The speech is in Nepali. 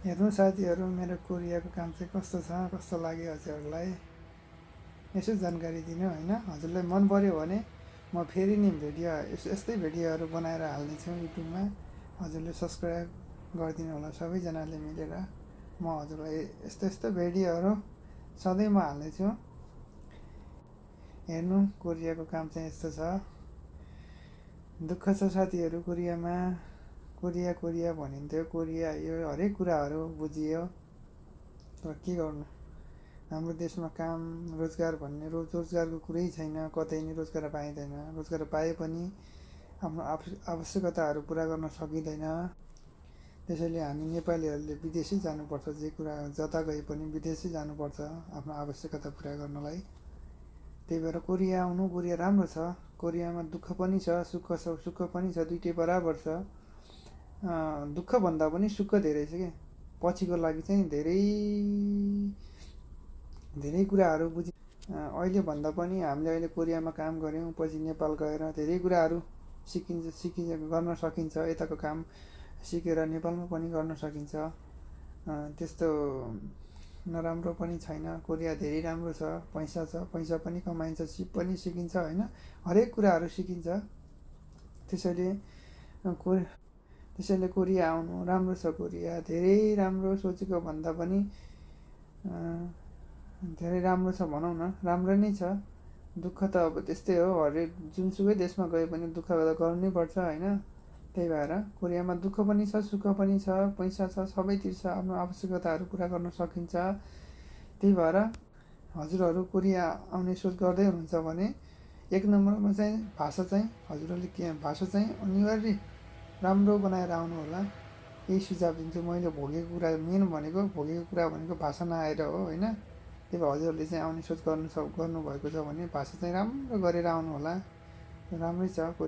हेर्नु साथीहरू, मेरो कोरियाको काम चाहिँ कस्तो छ, कस्तो लाग्यो हजुरहरूलाई यसो जानकारी दिनु होइन। हजुरलाई मन पर्यो भने म फेरि नि भिडियो यस्तै भिडियोहरू बनाएर हाल्नेछु युट्युबमा। हजुरले सब्सक्राइब गरिदिनु होला सबैजनाले मिलेर। म हजुरलाई यस्तो यस्तो भिडियोहरू सधैँ म हाल्नेछु। हेर्नु, कोरियाको काम चाहिँ यस्तो छ। दुःख छ साथीहरू कोरियामा। कोरिया कोरिया भनिन्थ्यो, कोरिया यो हरेक कुराहरू बुझियो, तर के गर्नु। हाम्रो देशमा काम रोजगार भन्ने रोजगारको कुरै छैन। कतै नि रोजगार पाइँदैन। रोजगार पाए पनि आफ्नो आवश्यकताहरू पुरा गर्न सकिँदैन। त्यसैले हामी नेपालीहरूले विदेशै जानुपर्छ। जे कुरा जता गए पनि विदेशै जानुपर्छ आफ्नो आवश्यकता पुरा गर्नलाई। त्यही भएर कोरिया आउनु। कोरिया राम्रो छ। कोरियामा दुःख पनि छ, सुख पनि छ, दुइटै बराबर छ। दुःखभन्दा पनि सुख धेरै छ क्या। पछिको लागि चाहिँ धेरै कुराहरू अहिले भन्दा पनि हामीले अहिले कोरियामा काम गऱ्यौँ, पछि नेपाल गएर धेरै कुराहरू गर्न सकिन्छ। यताको काम सिकेर नेपालमा पनि गर्न सकिन्छ। त्यस्तो नराम्रो पनि छैन। कोरिया धेरै राम्रो छ। पैसा पनि कमाइन्छ, सिप पनि सिकिन्छ होइन। हरेक कुराहरू सिकिन्छ। त्यसैले कोरिया आउनु राम्रो छ। कोरिया धेरै राम्रो, सोचेको भन्दा पनि धेरै राम्रो छ भनौँ न। राम्रो नै छ। दुःख त अब त्यस्तै हो, हरेक जुनसुकै देशमा गए पनि दुःख त गर्नै पर्छ होइन। त्यही भएर कोरियामा दुःख पनि छ, सुख पनि छ, पैसा छ, सबैतिर छ। आफ्नो आवश्यकताहरू पुरा गर्न सकिन्छ। त्यही भएर हजुरहरू कोरिया आउने सोच गर्दै हुनुहुन्छ भने एक नम्बरमा चाहिँ हजुरहरूले भाषा चाहिँ अनिवार्य राम्रो बनाएर आउनु होला। यही सुझाव दिन्छु। मैले भोगेको कुरा भनेको भाषा नआएर हो होइन। त्यही भएर हजुरहरूले चाहिँ आउने सोच गर्नुभएको छ भने भाषा चाहिँ राम्रो गरेर आउनु होला। राम्रै छ।